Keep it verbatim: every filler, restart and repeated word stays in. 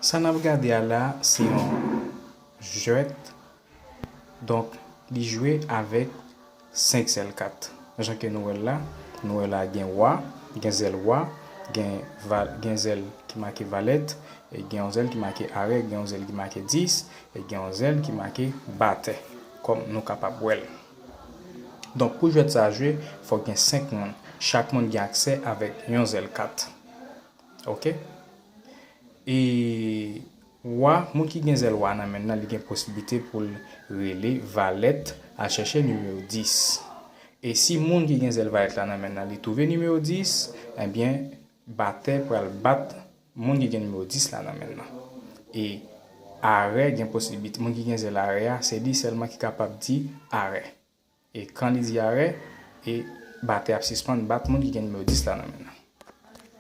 Sa n ap gade a la, se yon jwèt. Donk, li jwe avèk senk zèl kat. Jan ke nou wè l la, nou wè la gen wa, gen zèl wa, gen, va, gen zèl ki make valèt, e gen yon zèl ki make arè, gen yon zèl ki make dis, e gen yon zèl ki make batè, kòm nou kapab wè l. Donk, pou jwèt sa a jwe, fòk gen senk moun. Chak moun gen aksè avèk yon zèl kat. Oke? E wa, moun ki gen zèl wa nan men l nan, li gen posiblite pou l rele valèt al chèche nimewo dis. E si moun ki gen zèl valèt la nan men l nan, li twouve nimewo dis, ebyen, batè pral bat moun ki gen nimewo dis la nan men l nan. E arè gen posiblite, moun ki gen zèl arè a, se li sèlman ki kapab di arè. E kan li di arè, e batè ap sispann bat moun ki gen nimewo dis la nan men l nan.